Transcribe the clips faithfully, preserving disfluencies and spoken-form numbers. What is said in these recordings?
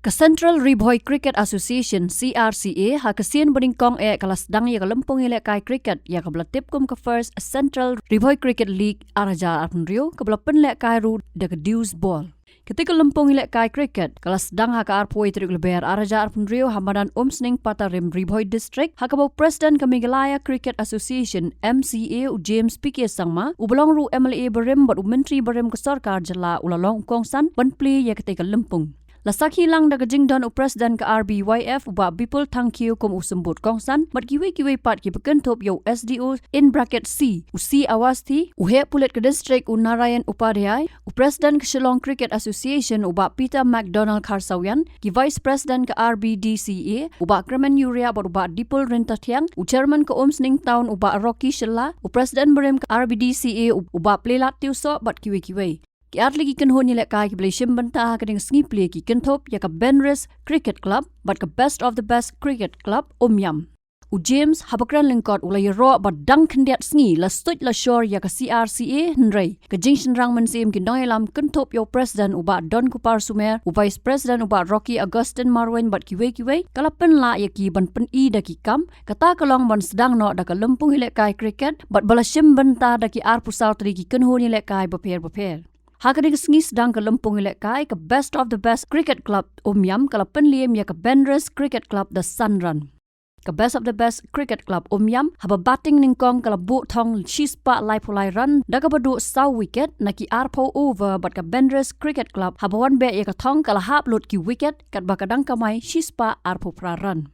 Ka Central Ri Bhoi Cricket Association, C R C A, ha ka sien ba nyngkong eh ka la sdang ïa ka lympung ïalehkai cricket ïa kaba la tip kum ka First Central Ri Bhoi Cricket League ar hajar arphew hynriew, kaba la pynlehkai ruh da ka Deuce Ball. Katei ka lympung ïalehkai cricket ka la sdang ha ka arphew tarik Lber ar hajar arphew hynriew ha madan Umsning Patarim, Ri Bhoi District, ha kaba u President ka Meghalaya Cricket Association, M C A, u James P K Sangma, uba long ruh M L A barim bad u Myntri barim ka Sorkar Jylla u la long u kongsan ban plie ïa katei ka lympung. La sakhi lang da ka jingdon u President ka R B Y F, u Bah Bipul Thangkhiew, kum u symbud kongsan, bad kiwei kiwei pat kiba kynthup ïa u S D O, in bracket C, u C Awasthi, u Heh Pulit ka District, u Narayan Upadhyay, u President ka Shillong Cricket Association, u Bah Peter McDonald Kharsawian, ki Vice President ka R B D C A, u Bah Kremen Uriah bad u Bah Dipul Ryntathiang, u Chairman ka Umsning Town, u Bah Rocky Shylla, u President barim ka R B D C A, u, u Bah Pleilat Tiewsoh bad kiwei kiwei. Ki artylli ki kynhun ïalehkai kiba la shim bynta ha kane ka sngi plie ki kynthup ïa ka Benris Cricket Club bad ka Best of the Best Cricket Club Umiam. U James, haba kren lyngkot, u la ïaroh ba dang khyndiat sngi la suit la shor ïa ka C R C A, hynrei ka jingshynrang mynsiem ki nongïalam kynthup ïa u President u Bah Donkupar Sumer, u Vice President u Bah Rocky Augustine Marwein bad kiwei kiwei, ka la pynlah ïa ki ban pyni da ki kam, kata ka long ban sdang noh da ka lympung ïalehkai cricket bad ba la shim bynta da ki arphew saw tylli ki kynhun ïalehkai bapher bapher. Ha kane ka sngi sdang ka lympung ïalehkai ka Best of the Best Cricket Club Umiam ka la pynliem ïa ka Benris Cricket Club da san run. Ka Best of the Best Cricket Club Umiam, haba batting nyngkong, ka la buh thong shispah laiphew lai run da kaba duh saw wicket na ki arphew over, bad ka Benris Cricket Club, haba wan beh ïa ka thong, ka la hap lut ki wicket, katba ka dang kamai shispah arphew phra run.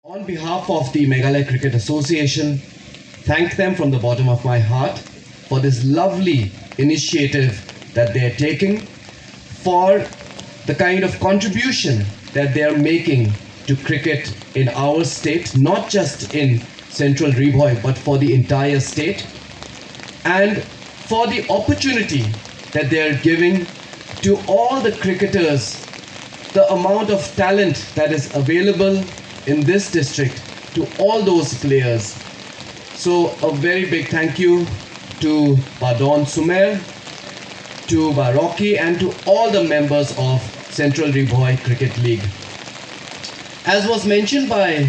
On behalf of the Meghalaya Cricket Association, thank them from the bottom of my heart for this lovely initiative that they're taking, for the kind of contribution that they're making to cricket in our state, not just in Central Ri Bhoi, but for the entire state, and for the opportunity that they are giving to all the cricketers, the amount of talent that is available in this district, to all those players. So a very big thank you to Bah Don Sumer, to Bah Rocky, and to all the members of Central Ri Bhoi Cricket League. As was mentioned by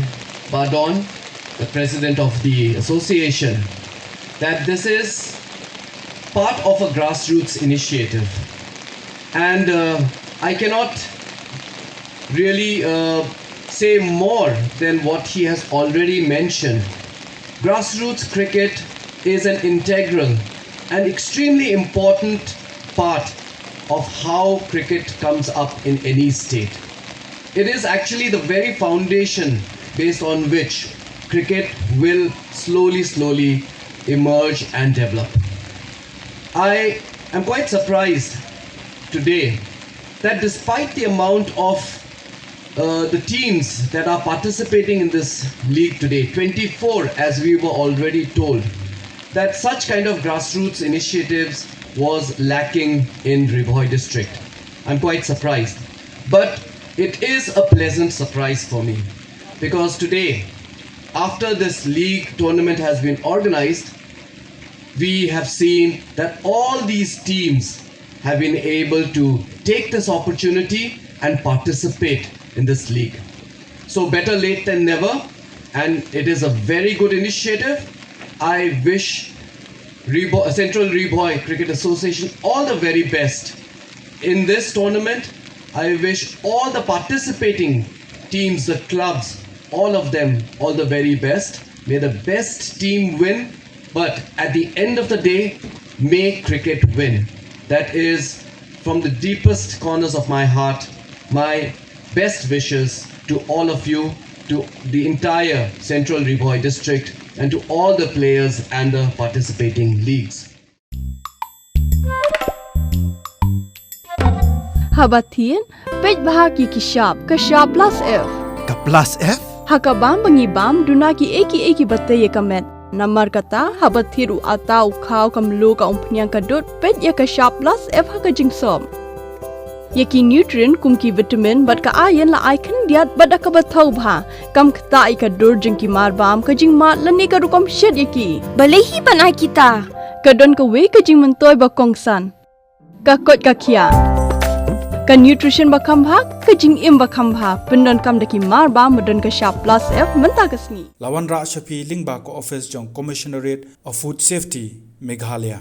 Bah Don, the president of the association, that this is part of a grassroots initiative. And, uh, I cannot really, uh, say more than what he has already mentioned. Grassroots cricket is an integral and extremely important part of how cricket comes up in any state. It is actually the very foundation based on which cricket will slowly, slowly emerge and develop. I am quite surprised today that despite the amount of uh, the teams that are participating in this league today, twenty-four as we were already told, that such kind of grassroots initiatives was lacking in Ri Bhoi district. I'm quite surprised. But it is a pleasant surprise for me because today, after this league tournament has been organized, we have seen that all these teams have been able to take this opportunity and participate in this league. So, better late than never, and it is a very good initiative. I wish Ri Bhoi, Central Ri Bhoi Cricket Association all the very best in this tournament. I wish all the participating teams, the clubs, all of them, all the very best. May the best team win. But at the end of the day, may cricket win. That is from the deepest corners of my heart, my best wishes to all of you, to the entire Central Ri Bhoi district, and to all the players and the participating leagues. Haba thied, peit bha ki ki shap, ka shap plus F. Ka plus F? Ha ka bam ba ngi bam, duna ki ei ki ei ki ba tei ïa ka met. Namar kata, haba thied u ata u khaw ka mluh ka umphniang ka dud, peit ïa ka shap plus F ha ka jingsop. Ïa ki nutrient kum ki vitamin bad ka iron la ai khyndiat bad da kaba thaw bha. Kam ktah ïa ka dur jong ki mar bam, ka jingmad lane ka rukom shet ïa ki. Balei hi ban ai kita? Ka don kawei ka jingmyntoi ba kongsan. Ka koit ka khiah. Ka nutrition ba kham bha, ka jingim ba kham bha. Pyndonkam da ki mar bam ba don ka shap plus F mynta ka sngi. La wanrah sha phi lyngba ka office jong Commissionerate of Food Safety, Meghalaya.